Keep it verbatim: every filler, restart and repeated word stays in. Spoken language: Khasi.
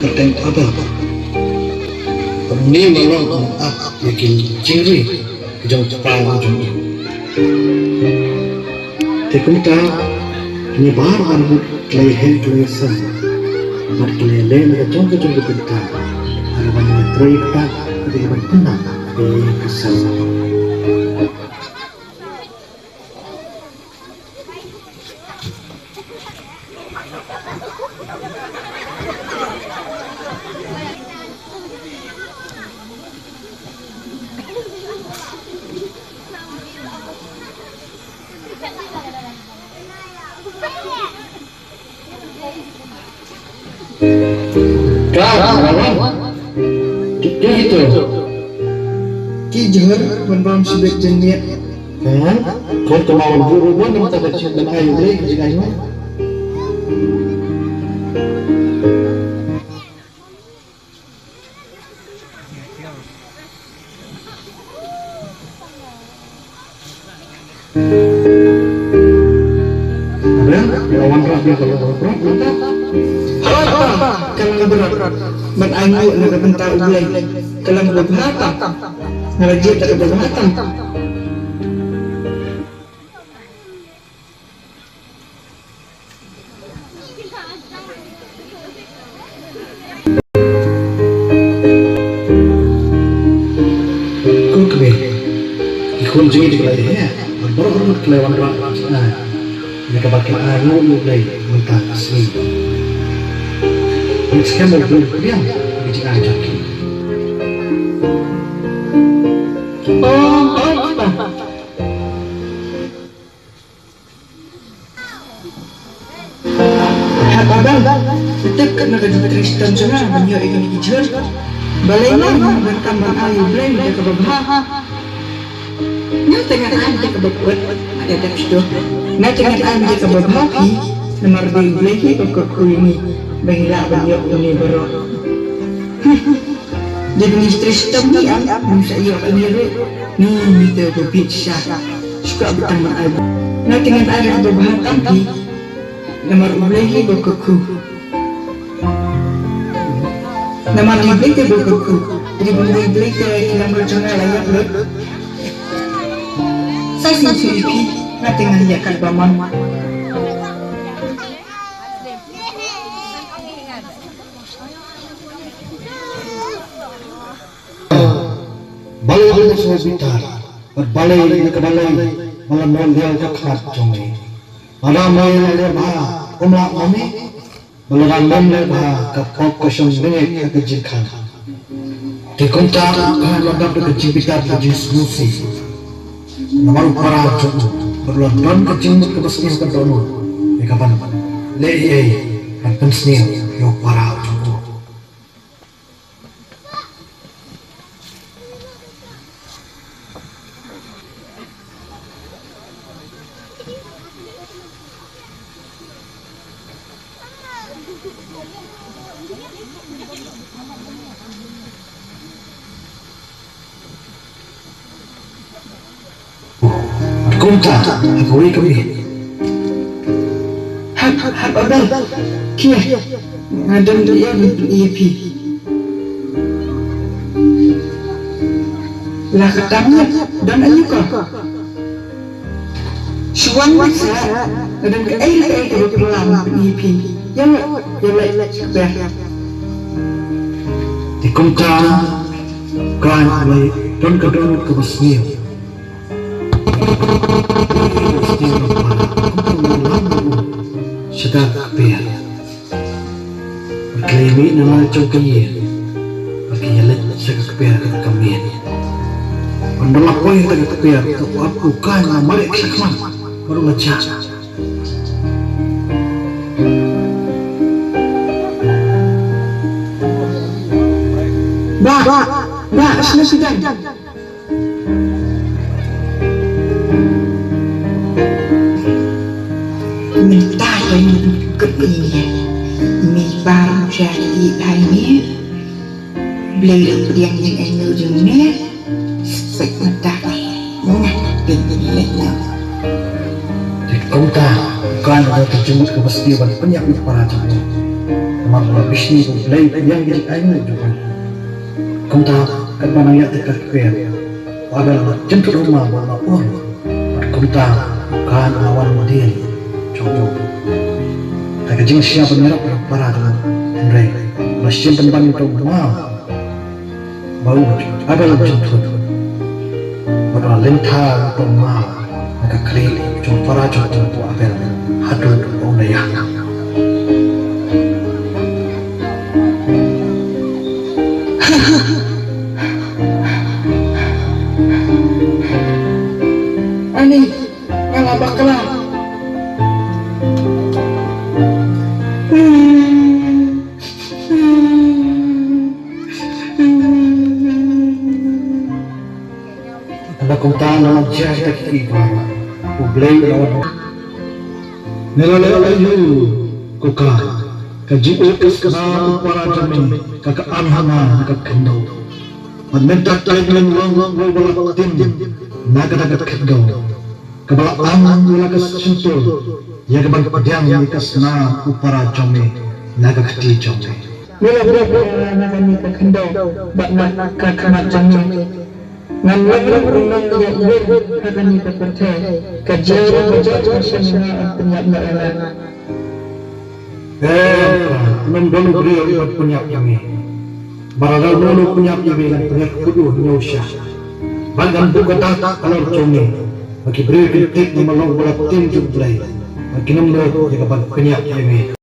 Kyrteng Abel. Bad une u la long ban ap ïa ki jingri ki jong u kpa jong u. Te kumta, kine baroh arngut ki la ïaheh ki la ïasam bad ki la ïaleh na ka jong ka jong ka bynta ha kaba ïatrei ktah bad ïa ka ban pyndap ïa ka sem. Ka, ka, ka. Ki, ki, ki to. Ki jhur ban bam sibit jingmiat. Kan? Kan ka ma wan bu ru ban ta ka chin ban ai bre ka jingai ma. Ka la bha tam. Nga la jied da kaba bha tam. Ko kmie, ki khun jong ngi ki la ïaid, bad baroh arngut ki la wanrah, ah, ïa kaba ki la ai nguh ïa U Blei mynta ka sngi. Ngi skhem U Blei u pdiang ïa ka jingai jong ki. Oh, oh, oh. Haba bang, tip kat na ka jingtrei shitom jong nga ban ïoh ïa kine ki jhur. Balei nga ban kam ban ai U Blei ïa kaba bha. Nga te ngan ai ïa kaba kut, nga te dep shitom. Nga te ngan ai ïa kaba bha phi, namar dei U Blei hi ba kyrkhu ïa ngi ba ngi lah ban ïoh ïa kine baroh. Dei ba ngi trei shitom ngi am, ngim sa ïoh kane ruh. Ngi, ngi te ba bit sha. Shuka ba tang ban ai. Nga te ngan ai ruh ba bha tam phi. Namar U Blei hi ba kyrkhu. Namar U Blei te ba kyrkhu. Dei ba U Blei te ki lamro jong nga la ïap lut. Sa sngewsih ïa phi. Nga te ngan ïa kat ba mon. Balei balei sngewbitar, bad balei na ka balei, ba la mih ïa ka khmat jong me. Lada me la leh bha, ym lah ma me, bad lada mem leh bha, ka pop ka shong bniat ha ka jingkhang. Te kumta, ka la dap da ka jingbitar ka jingsngewsih. Namar u para jong u, bad la don ka jingmut kaba sniew ka don u, ïa ka ban leh ei ei, ban pynsniew ïa u para jong u. Kumta, ha kawei ka miet. Hap, hap, hap, Abel. Khie, nga don ïa, ïa phi. La ka tam ïa, don ïa ka. Shuwa ngi sa, nga don kaei kaei kaba pynlong ïa phi. Ïa, ïa leit sha kper. Te kumta, ka don ka dohnud kaba sniew. Sha ka kper. Bad ki la mih na la jong ka ïing. Bad ki ïaleit sha ka kper kata ka miet. Bad ynda la poi ha kata ka kper, to ap u Kain u la mareh shakhmat. Bad u la jah. Bah, bah, bah, shano phi don? Mynta ïa ngi kut ïa ngi. Ngi par sha ïa ngi. Blei u pdiang ïa ngi jong ngi. Sek mynta. Ngi pyn ïa ngi leh ngi. Te kumta, kan ka jingmut kaba sniew ban pynïap ïa para jong ngi. Namar ba la bishni ba U Blei u pdiang ïa ka jingaiñguh jong u. Kumta katba nang ïaid te ka kper, u Abel u la jynthut ha u maw bad u la ur. Bad kumta u Kain u la wan dien jong u. Ka ka jingshisha ban ïarap ïa u para jong u, hynrei u la shim pynban ïa uta u maw. Ba u Abel u jynthut. Bad u la lyntha uta u maw na ka khlieh jong u para jong u Abel haduh ba un da ïap. Ani, nga la bakla. Haba kumta la jia kita ki baroh, U Blei u la wan. Me la leh aïu ko Kain? Ka jingud ka snar u para jong me ka ka an ha nga na ka khyndew. Bad mynta te ngan long long ba la tim na kata ka khyndew. Kaba la ang ïa la ka shyntur ïa kaban pdiang ïa ka snar u para jong me na ka kti jong me. Me la buh ïa nga na kane ka khyndew bad na ka khmat jong me. Ngan long ruh u nongïaid ha kane ka pyrthei. Ka jia ruh ka jia jong shen nga yn pynïap noh ïa nga. Em, ym don u briew uban pynïap ïa me. Bad lada uno uno u pynïap ïa me ngan pynïap khuid u hynñiew sha. Bad ngan buh ka dak halor jong me. Ba ki briew kin tip ba me long ba la tim jong U Blei. Bad kin ym nud ïa kaban pynïap ïa me.